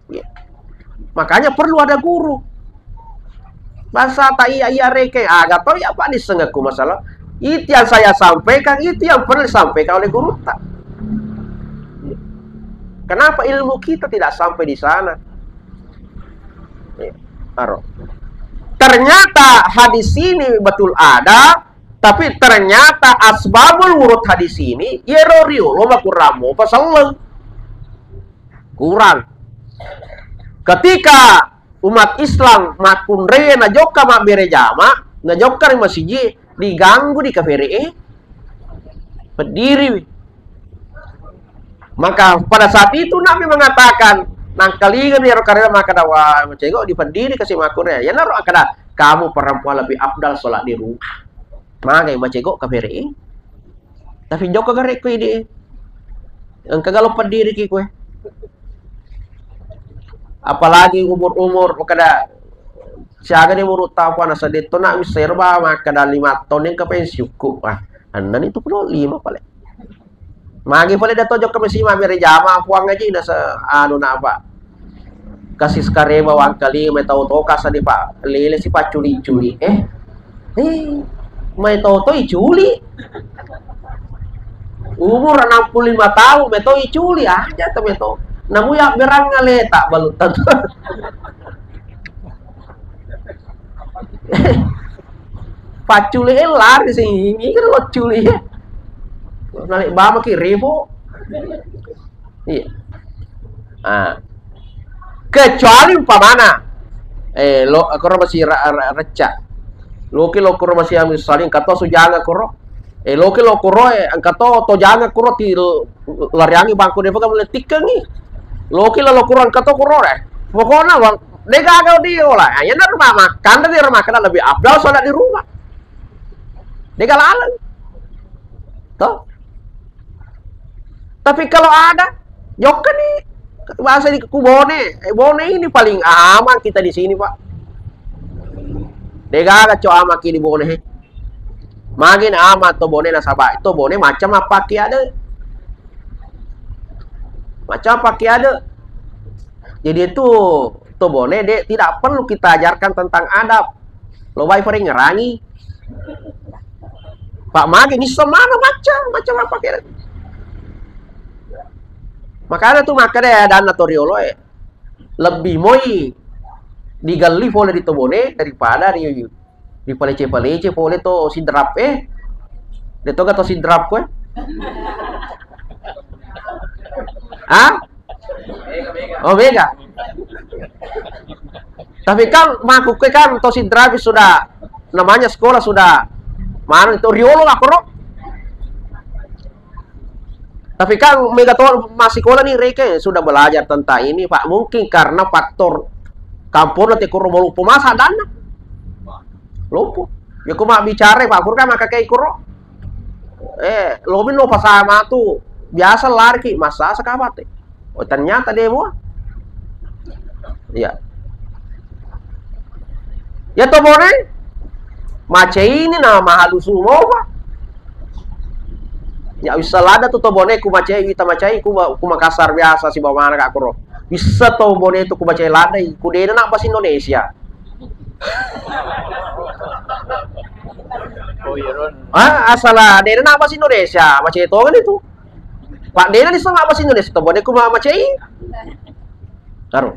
Ya. Makanya perlu ada guru. Bahasa tak iya iya reke, aga tau ya Pak disenggaku masalah. Itu yang saya sampaikan, itu yang pernah disampaikan oleh guru tak. Kenapa ilmu kita tidak sampai di sana? Ya, aro. Ternyata hadis ini betul ada, tapi ternyata asbabul wurud hadis ini, iyaro riolo makurang mopa selleng. Kurang. Ketika umat Islam makkunrai najokka mabbere jama, najokka ri masiji, diganggu di kafere e, peddiri. Maka pada saat itu Nabi mengatakan, nangkalinga ni ero karena maka dawa macego di peddiri kasi makkunrai. Ya naro akada, kamu perempuan lebih afdal sholat di rumah. Magai macego kafere e. Tapi jokka gare ko idi. Engka galo peddiri ki kue. Apalagi umur-umur kada siaga ni umur tau kuana sedetto nak misero ba makkada lima tahun yang ke pensiunku. Wah, annani tu pulo lima pale. Magi pale dato jokka mesi ma bere jama puang aji na se anu na apa. Kasi skareba wangkali mai tau to kasa di pa lele si paculi-culi. Eh. Eh, mai tau to iculi. Umur enam puluh lima tahun mai tau iculi aja to mai tau. Namu ya berang ngale tak balutan. Paculi e lari sing ini kan lo culi. Nalik bama ki rebo. Iya. Ah. Kecuali umpamana, eh, lo, aku masih ra-, ra-, recca. Loki lo kuro masiami saling kato sujanga kuro. Eh, loki lo kuro, eh, engka to, to janga kuro ti l-, lariangi bangku depa kamu letikkengi. Loki lo kuro engka to kuro, eh. Pokoknya, Bang, de gaga di ola. Ah, ya, naro mama, kanda di rumah kena lebih afdal sholat di rumah. De galaleng. Toh? Tapi kalau ada, jokka nih. Bahasa di Kubone, eh, Bone ini paling aman kita di sini, Pak. De gaga co amaki di Bone, he. Magi na ama to Bone nasaba to Bone macam apa ki ada. Macam apa ki ada. Jadi itu to Bone de tidak perlu kita ajarkan tentang adab. Lo bai paringngerangi. Pak magi nisseng mana macam, macam apa ki ada. Makanya tuh makanya adanna to riolo e. Lebbi moi digelli pole ri to Bone daripada ri, ripalece-palece pole to Sidrap e. De toga to Sidrap koe? Ah? Oh, mega. Tapi kan makkukue kan to Sidrap sudah namanya sekolah sudah mana itu riolo lah koro. Tapi kan mega to masikola ni reke sudah belajar tentang ini, Pak. Mungkin karena faktor kampung nanti kuro mau lupa masa dana. Lupa. Ya kuma bicara Pak Fur kan maka kayak kuro. Eh, lomin lo pasama tu biasa lari ki masa sekabate. Oh, ternyata de mua. Iya. Ya to Bone, maceini na mahalusu mopa. Ya wissa lada tu to Bone ku macei, wita macei ku, ku Makassar biasa sibawa mana ka kuro. Wissa to Bone tu ku macei lada ku dena na bahasa Indonesia. Oh, iya, Ron. Ah, asala dena na bahasa Indonesia, macei tongan itu. Pak dena ni sama bahasa Indonesia to Bone ku ma-, macei. Taruh.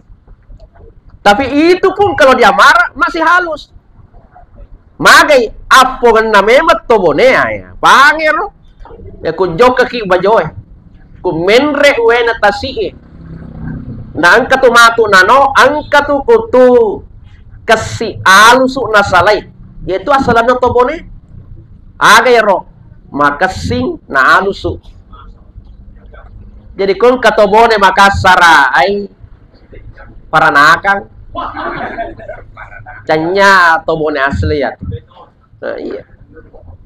Tapi itu pun kalau dia marah masih halus. Magai appongenna memang to Bone, ya, ya. Pangero. Ya, ku jokkaki bajoe. Ku menre wena tasi'e. Na engka tu matu nano, engka tu kutu kessi alusu nasalai. Yaitu asalanna to Bone. Aga ero makessing na alusu. Jadi ko engka to Bone Makassara, ai Paranakang. Canya to Bone asli ya. Nah, iya.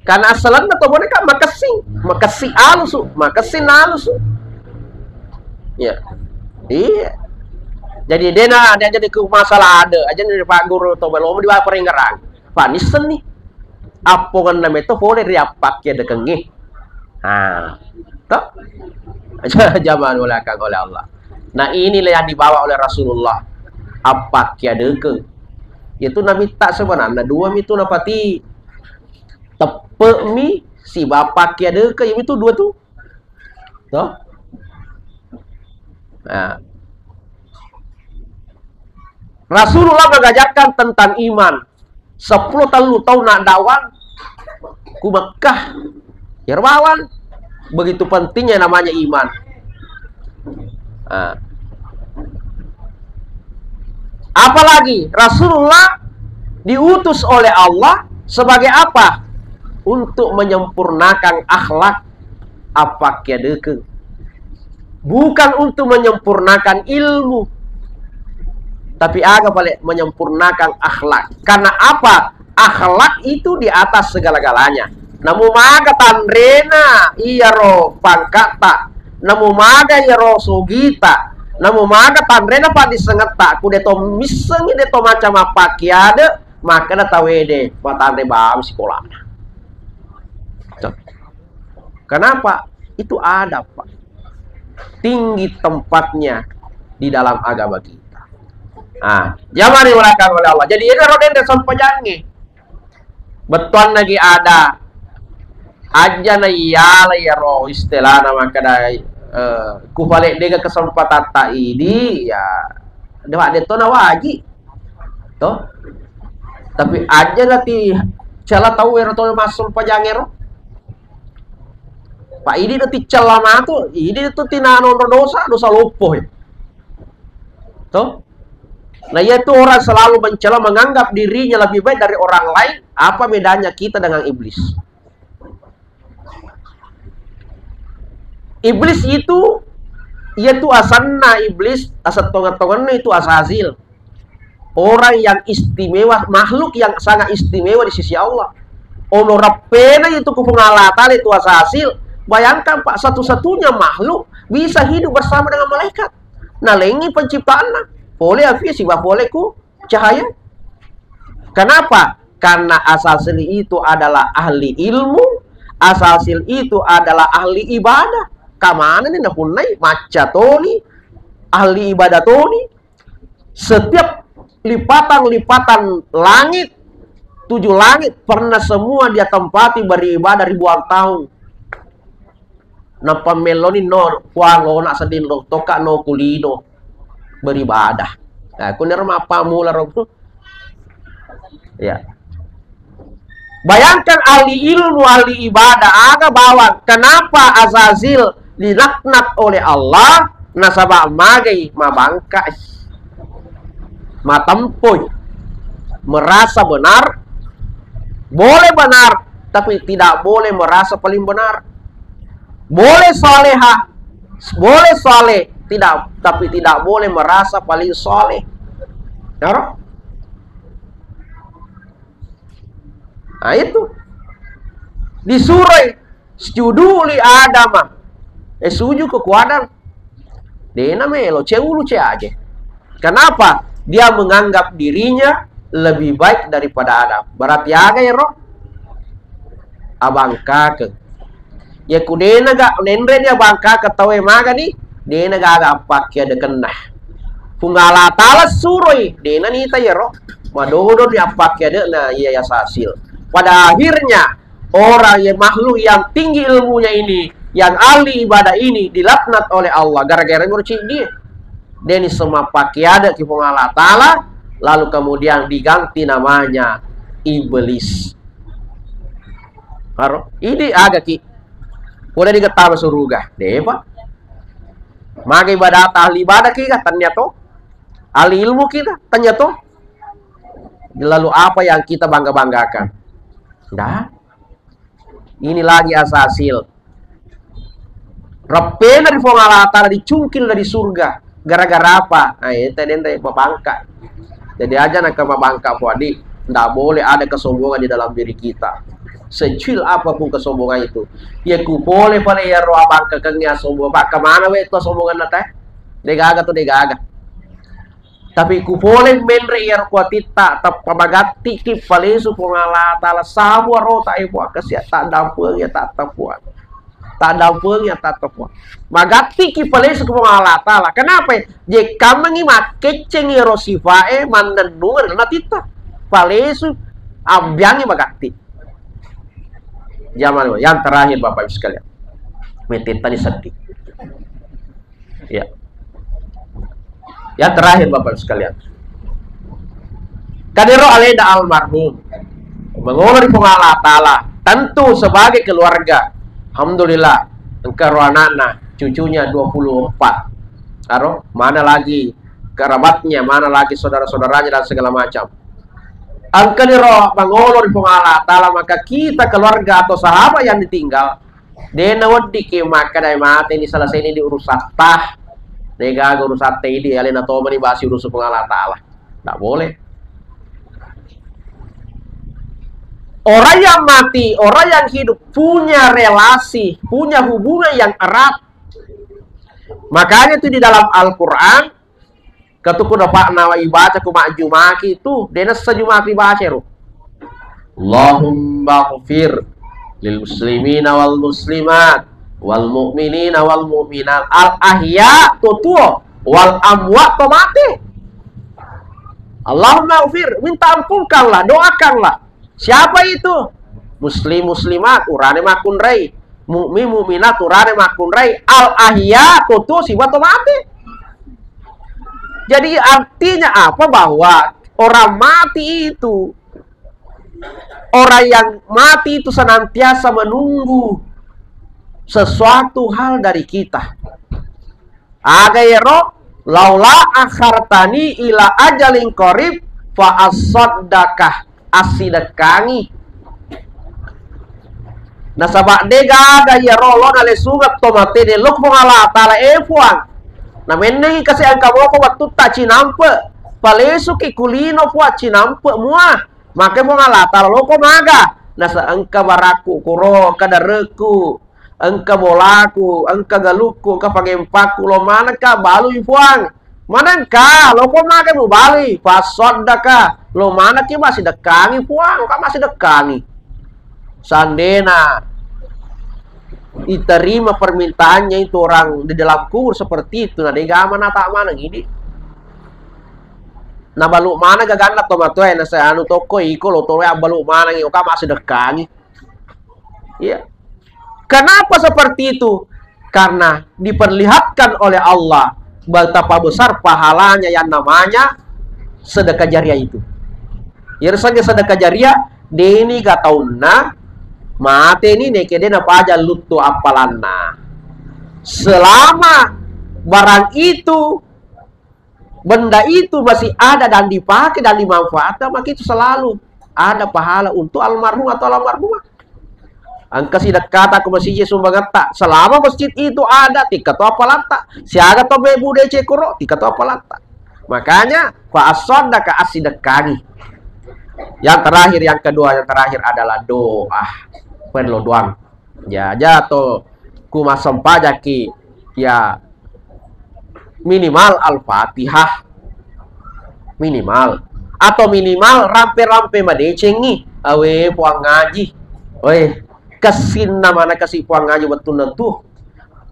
Karena asalanna to Bone kan makessing, makessing alusu, makessing alusu. Iya. Iya. Jadi dena, dia jadi ke masalah ada aja nih Pak Guru to belum di Pak Peringerang. Pak nisseng nih. Appongenna meto pole ri appakkedekengnge. Nah, toh? Zaman oleh akan oleh Allah. Nah, inilah yang dibawa oleh Rasulullah. Appakkeadekeng. Yaitu Nabi tak sebenarnya dua mitu napati. Teppe'mi sibawa pakkeadekeng, yaitu dua tu. Toh? Nah. Rasulullah mengajarkan tentang iman. Seppulo tellu taung naddakwang ku Mekkah. Iyaro bawang. Begitu pentingnya namanya iman. Ah. Apalagi Rasulullah diutus oleh Allah sebagai apa? Untuk menyempurnakan akhlak appakkeadekeng. Bukan untuk menyempurnakan ilmu, tapi aga pale menyempurnakan akhlak. Karena apa? Akhlak itu di atas segala-galanya. Namu maga tanrena iyaro pangkatta, namu maga iyaro sogita, namu maga tanrena paddissengetta, ku de to missengi de to macam appakkeade, makkeda tawede matanre bawang sikolana. Tuh. Kenapa? Itu adab, Pak. Tinggi tempatnya di dalam agama kita. Ah, jamani mulakan oleh Allah. Jadi ini roden dan sempajangi. Betuan lagi ada aja na iyala iyaro istilahna makkeda, eh, ku pale dega kesempatan ta idi ya de to na waji. Toh? Tapi aja nanti cala tau ero to masuk pajangero. Pak idi nanti cala matu, idi tu tinano dosa, dosa loppo ya. Toh? Nah, yaitu orang selalu mencela, menganggap dirinya lebih baik dari orang lain, Apa bedanya kita dengan iblis? Iblis itu, yaitu asanna iblis, asal tonga-tonganna itu Azazil. Orang yang istimewa, makhluk yang sangat istimewa di sisi Allah. Ono rappena itu ku Puang Allah Ta'ala itu Azazil. Bayangkan, Pak, satu-satunya makhluk bisa hidup bersama dengan malaikat. Nalengi penciptaanna. Pole api siba pole ku cahaya. Kenapa? Karena Azazil itu adalah ahli ilmu, Azazil itu adalah ahli ibadah. Kamana ni napunnai? Macca toni, ahli ibadah toni. Setiap lipatan-lipatan langit, tujuh langit, pernah semua dia tempati beribadah ribuan tahun. Nappa melloni no, kuang lona sedding lo, toka no kulino beribadah. Nah, kuniro mappamula ro. Ya. Bayangkan ahli ilmu, ahli ibadah, aga bawang. Kenapa Azazil dilaknat oleh Allah? Nasaba magai mabangka, matempoi, merasa benar, boleh benar, tapi tidak boleh merasa paling benar. Boleh salehah, boleh saleh, tidak, tapi tidak boleh merasa paling saleh. Naro? Nah, itu. Disuroi, "Sujudu li Adama." Eh, suju ke ku Adam. Dena melo, ce ulu ce aje. Kenapa? Dia menganggap dirinya lebih baik daripada Adam. Berarti aga ero? Abangkakeng. Ya ku dena ga nenre dia bangkakeng tauwe magani, dena gaga appakkeadekenna. Puang Allah Ta'ala suroi, dena nita ero. Madodo ni appakkeadena iya Azazil. Pada akhirnya, orang yang makhluk yang tinggi ilmunya ini, yang ahli ibadah ini dilaknat oleh Allah gara-gara murcid dia. Deni semappakiade ki Puang Allah Ta'ala, lalu kemudian diganti namanya Iblis. Haro, ini aga ki. Udah digetama suruga. Depa. Maka ibadah ahli ibadah kita, ternyata ahli ilmu kita, ternyata. Lalu apa yang kita bangga-banggakan? Ndak. Ini lagi Azazil. Reppena ri Puang Allah Ta'ala dicungkil dari surga. Gara-gara apa? Ah, itu denre mabangka. Jadi aja naka mabangka puadi. Ndak boleh ada kesombongan di dalam diri kita. Sekecil apapun kesombongan itu. Ya ku pole pale ya roa bangka kengnge sombong. Pak, kemana we itu sombongan nata? Degaga tuh degaga. Tapi ku pole menre iyaro kuatitta, tappa magatti ki palesu Puang Allah Ta'ala, sabu arota e Puang, kasiak taddampuang ya tattapuang. Taddampuang ya tattapuang. Magatti ki palesu Puang Allah Ta'ala. Kenapa? Jekkammengi makkeccengi ro sifae mannennungeng ri atitta. Palesu, abbiangi magatti. Zaman yang terakhir Bapak Ibu sekalian. Metitta diseddi. Ya. Yang terakhir Bapak Ibu sekalian. Kadero aleda almarhum mangolo ri Puang Allah Ta'ala. Tentu sebagai keluarga, alhamdulillah, engka ro anakna, cucunya dua puluh empat. Aro, mana lagi kerabatnya, mana lagi saudara-saudaranya dan segala macam. Engka niro mangolo ri Puang Allah Ta'ala, maka kita keluarga atau sahabat yang ditinggal, de naweddikki makkeda mate ni, selesai ni di urusatta. Degaga urusatta idi, alena tomani basi urusu Puang Allah Ta'ala. Tidak boleh. Orang yang mati, orang yang hidup punya relasi, punya hubungan yang erat. Makanya itu di dalam Al-Quran, ketuku dapat nawa ibaca ku majjumaki itu, dena sejumaki baca ro. Allahumma ghfir lil muslimina wal muslimat wal mu'minina wal mu'minat al ahya to tuo wal amwat to mate. Allahumma ghfir, minta ampunkanlah, doakanlah. Siapa itu? Muslim muslimat, urane makkunrai. Mukmin mukminat, urane makkunrai. Al ahya, to tuo siba to mate. Jadi artinya apa? Bahwa orang mati itu, orang yang mati itu senantiasa menunggu sesuatu hal dari kita. Aga ero, "Laula akhartani ila ajalin qarib fa asaddaqah." assidekkangi. Nasaba de gaga iyaro lo nalesungeng to mate, de lo Puang Allah Taala, eh Puang. Namennengi kasi engka moko wettutta cinampe, palesuki kulino Puang cinampe mua. Maka Puang Allah Taala loko maga. Nasa engka barakku kuro, engka darekku, engka bolaku, engka galukku, engka pangempakku, lo manengka balui Puang. Manengka, loko maga mubalui, fasaddaka, lo manekki massidekkangi Puang, ka massidekkangi. Sandena iterima permintaannya itu orang di dalam kubur seperti itu, nah, dega manata maneng idi. Nabalu maneng gaganna to matoe, nasa anu toko iko lo tolo abbalu maneng, oka massidekkangi. Iya. Kenapa seperti itu? Karena diperlihatkan oleh Allah betapa besar pahalanya yang namanya sedekah jariah itu. Iyarusangge sedekah jariah, deni gataunna, mateni neke de napaja luttu appalanna. Selama barang itu, benda itu masih ada dan dipakai dan dimanfaatkan, maka itu selalu ada pahala untuk almarhum atau almarhumah. Engka sidekkata ko masiji sumbangetta, selama masjid itu ada, tikka to apalatta. Siaga to mebbu deceng kuro, tikka to apalatta. Makanya, fa asaddaqa, assidekkangi. Yang terakhir, yang kedua, yang terakhir adalah doa. Perlu doang. Ya, aja to ku massempajaki, ya, minimal Al-Fatihah. Minimal. Atau minimal rampe-rampe madecengi. Awe, Puang Ngaji. Oi, kessinna mana kasi Puang Ngaji wettunna tu.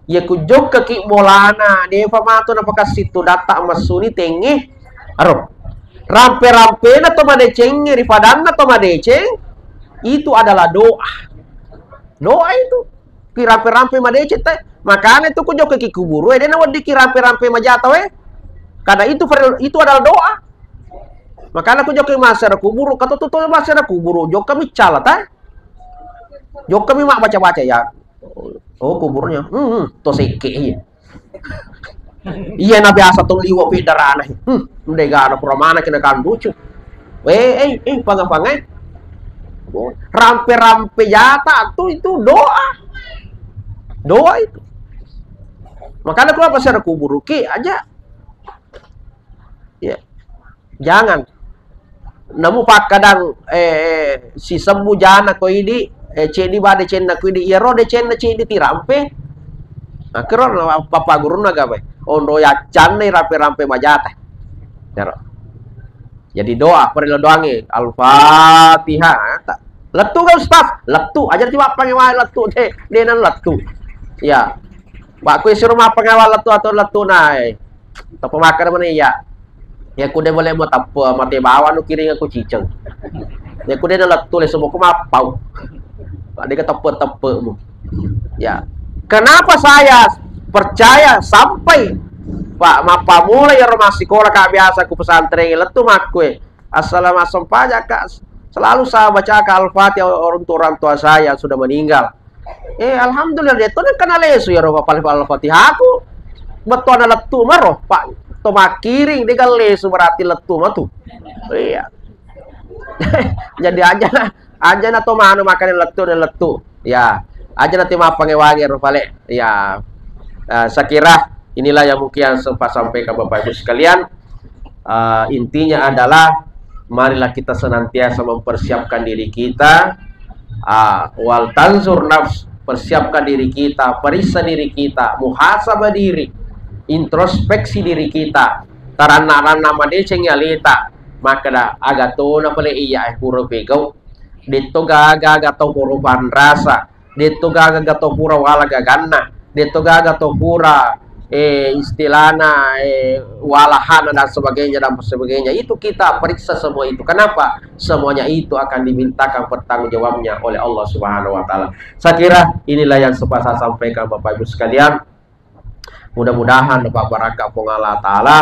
Iya ku jokkaki bolana, defa matu napakassi tu datta massuni tengnge. Aro. Rampe-rampena to madecengi, rifadanna to madeceng, itu adalah doa. Doa itu. Ki rampe-rampe madeceng te. Makanya itu ku jokkaki kuburu, eh, dena weddikki rampe-rampe majata we. Karena itu far-, itu adalah doa. Makanya ku jokka massara kuburu, kata tu, tu massara kuburu, jokka mi cala ta. Jokka mi mak baca-baca ya. Oh, kuburnya. Hmm, hmm, to sekke iya. Iya na biasa to liwa pedarana. Hmm, ndegana pura mana kena kanducu. Eh, eh, eh, panga-panga. Rampe-rampe jata tu itu doa. Doa itu. Makanya kalau massara kuburu ki aja. Ya. Jangan. Namu pakkadang, eh, sisebbu jana ko idi, eh, ceddi ba decenna ko idi, iyaro decenna ceddi tirampe. Akkero na papa gurunna gabe. Ondo yaccanna rampe-rampe majata. Iyaro. Jadi doa, parellu doangngi. Al-Fatihah. Lettu ga Ustaz? Lettu. Aja ti mappangewa lettu. De, de nang lettu. Ya. Pak kui suruh mappangewa lettu atau lettu nai. Tapi makan mana iya. Ya ku de boleh mau tappe, mate bawang nu kiring aku ciceng. Ya ku de na lettu le semua ku mappau. Pak de ke teppe-teppe mu. Ya. Kenapa saya percaya sampai Pak mappamula ya rumah sekolah kak biasa ku pesantren lettu makkue. Assalamualaikum Pak Jaka. Selalu saya bacakan Al-Fatihah untuk orang tua saya yang sudah meninggal. Eh, alhamdulillah, de to nakkana lesu iyaro pale Al-Fatihaku. Bettuanna lettu maro, Pak. To makkiring, de ga lesu berarti lettu matu. Iya. Jadi aja, aja na to manu makanya lettu dan lettu. Ya, aja nanti mappangewangi ro pale. Ya. Eh, saya kira inilah yang mungkin yang sempat sampaikan Bapak Ibu sekalian. Eh, intinya adalah marilah kita senantiasa mempersiapkan diri kita, ah, wal tanzur nafs, persiapkan diri kita, periksa diri kita, muhasabah diri, introspeksi diri kita, taranna-ranna madeceng aleta, makkeda, aga tona pale iya, eh, pura pegau, detto gaga-gaga tau pura panrasa, detto gaga-gaga tau pura wala gaganna, detto gaga tau pura, eh, istilahna, eh, walahana dan sebagainya, dan sebagainya. Itu kita periksa semua itu. Kenapa? Semuanya itu akan dimintakan pertanggungjawabnya oleh Allah Subhanahu wa Ta'ala. Saya kira inilah yang sempat saya sampaikan, Bapak Ibu sekalian. Mudah-mudahan napabbarakka Puang Allah Ta'ala,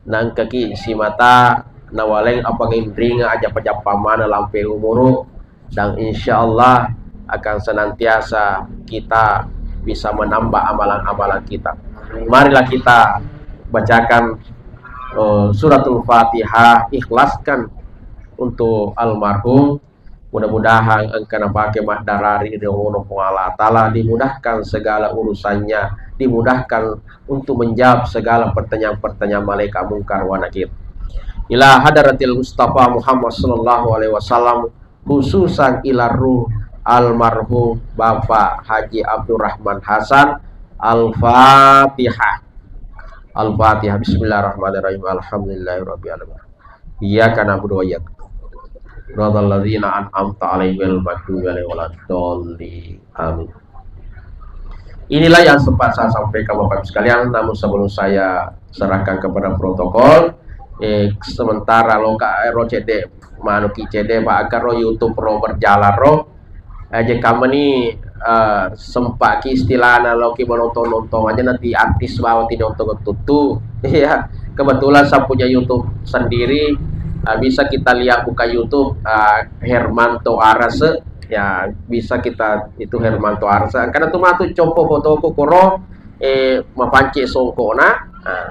naengkaki simata nawaleng apanginringa ajappa-jappa maneng lampe umuru, dan insya Allah akan senantiasa kita bisa menambah amalan-amalan kita. Marilah kita bacakan, eh, Suratul Fatihah, ikhlaskan untuk almarhum. Mudah-mudahan engka napake maddarari ri olono Puang Allah Ta'ala, dimudahkan segala urusannya, dimudahkan untuk menjawab segala pertanyaan-pertanyaan malaikat Munkar wa Nakir. Ila hadratil Mustafa Muhammad sallallahu alaihi wasallam, khususan ila ruh almarhum Bapak Haji Abdurrahman Hasan. Al-Fatihah. Al-Fatihah. Bismillahirrahmanirrahim. Alhamdulillahirabbil alamin. Iyyaka na'budu wa iyyaka nasta'in. Shiratal ladzina an'amta 'alaihim ghairil maghdubi 'alaihim waladdallin. Amin. Inilah yang sempat saya sampaikan Bapak Ibu sekalian, namun sebelum saya serahkan kepada protokol, eh, sementara loka ero cedde, manuki cedde, Pak, agar ro YouTube ro berjalan ro, eh, je kami ni, eh, sempat ki istilahna loki menonton-nonton aja nanti artis bawa tidak nonton tuttu. Iya, kebetulan saya punya YouTube sendiri, eh, bisa kita lihat buka YouTube, eh, Hermanto Arase, ya bisa kita itu Hermanto Arase. Karena tu matu compo fotoku koro, eh, mapanci songkona. Ah.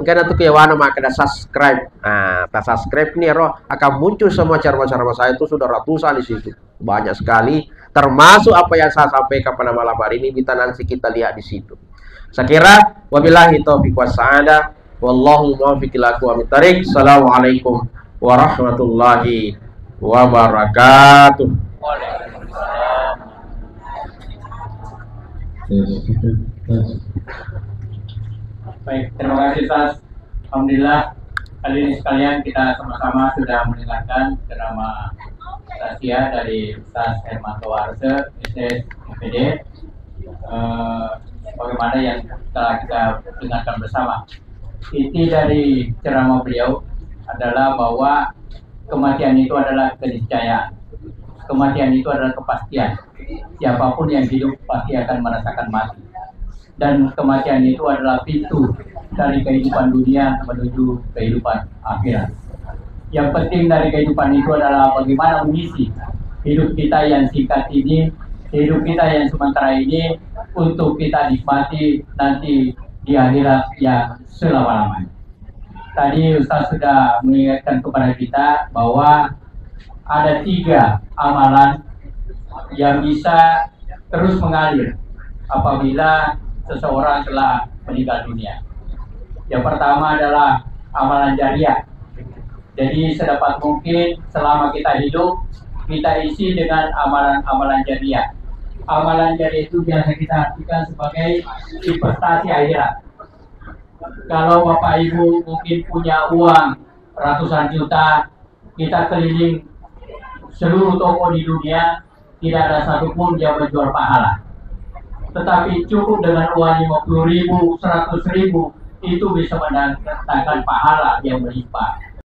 Karena tu kewana maka ada subscribe. Ah, ta subscribe nih ro akan muncul semua ceramah-ceramah saya itu sudah ratusan di situ. Banyak sekali, termasuk apa yang saya sampaikan pada malam hari ini, kita nanti kita lihat di situ. Saya kira, wabillahi taufiq wassa'adah, wallahu muwaffiq ila aqwamit thariq. Assalamualaikum warahmatullahi wabarakatuh. Baik, terima kasih, Ustaz. Alhamdulillah, hadirin sekalian, kita sama-sama sudah mendengarkan ceramah tausiah dari Ustaz Hermanto Arse, S S, M P D. Eh, bagaimana yang telah kita dengarkan bersama. Inti dari ceramah beliau adalah bahwa kematian itu adalah keniscayaan. Kematian itu adalah kepastian. Siapapun yang hidup pasti akan merasakan mati. Dan kematian itu adalah pintu dari kehidupan dunia menuju kehidupan akhirat. Yang penting dari kehidupan itu adalah bagaimana mengisi hidup kita yang singkat ini, hidup kita yang sementara ini, untuk kita nikmati nanti di akhirat yang selama-lamanya. Tadi Ustaz sudah mengingatkan kepada kita bahwa ada tiga amalan yang bisa terus mengalir apabila seseorang telah meninggal dunia. Yang pertama adalah amalan jariah. Jadi sedapat mungkin selama kita hidup, kita isi dengan amalan-amalan jariah. Amalan jariah itu biasa kita artikan sebagai investasi akhirat. Kalau Bapak Ibu mungkin punya uang ratusan juta, kita keliling seluruh toko di dunia, tidak ada satupun yang menjual pahala. Tetapi cukup dengan uang lima puluh ribu, seratus ribu, itu bisa mendatangkan pahala yang melimpah.